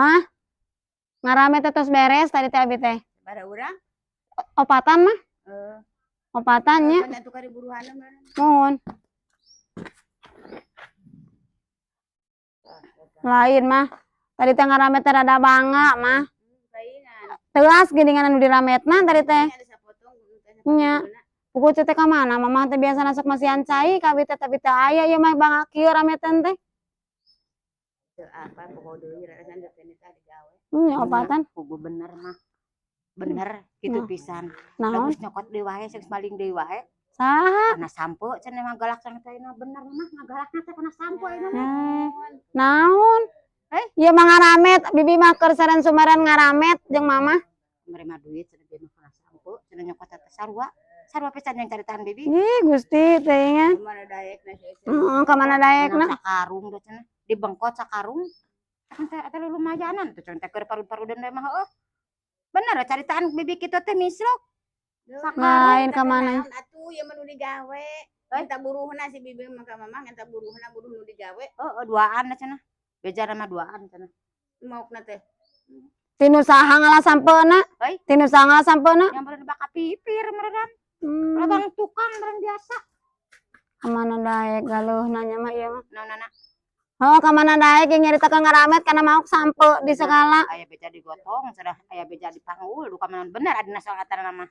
Mah, ngaramet teh tos beres tadi teh abi teh. Pada urang? Opatan, mah. Eh, Opatan nya. Kan atuh kari buruhana mah. Mohon. Lain, mah. Tadi teh ngaramet teh rada bangga, mah. Paingan. Telas geuningan anu dirametna tadi teh. Ada sapotong teh. Nya. Puguh teh ka mana? Mamah teh biasa sok masihan cai ka abi teh, tapi teu aya ieu mah, bangga kieu rametan teh. Teu apa pokok deui rasana teh teh digawe. Ya opatan. Puguh bener mah. Bener gitu Nah. pisan. Naon? Bagus nyokot deui wae, geus maling deui wae. Saha? Kana sampo cenah mah galak cenah teh ayeuna, bener mah ngagalakna teh kana sampo ayeuna mah. Eh, naon? Eh? Ieu mah ngaramet, bibi mah keur saren sumaran ngaramet jeung mama. Menerima duit cenah dia mah kana sampo, cenah nyokot teh sarua. Sarua pisan yang caritaan bibi. Ih, Gusti teh ingat. Mana daekna sih? Heeh, ka mana daekna? Menang sakarung teh cenah. Dibengkot sakarung. Kan teh eta lumayanan tuh cenah teh keur parud-parudan teh mah heueuh. Bener caritaan bibi kitu teh misrok. Lain ka mana? Naon atuh ieu mah nu digawe. Minta buruhna si bibi mah ka mamah, minta buruhna, buruh nu digawe. Heeh, duaan cenah. Bejana mah duaan cenah. Maokna teh. Tinu saha ngalah sampeuna? Hei. Tinu saha ngalah sampeuna? Yang meureun baka pipir meureun. Hmm. Abang tukang meureun biasa. Ka mana daek galuh nanya mah ieu mah. Naon nana? Oh, ka mana daek yang nyaritakeun ngaramet kana maok sampe di segala. Aya beja digotong cenah, aya beja dipanggul, duka mana bener adina soal eta mah.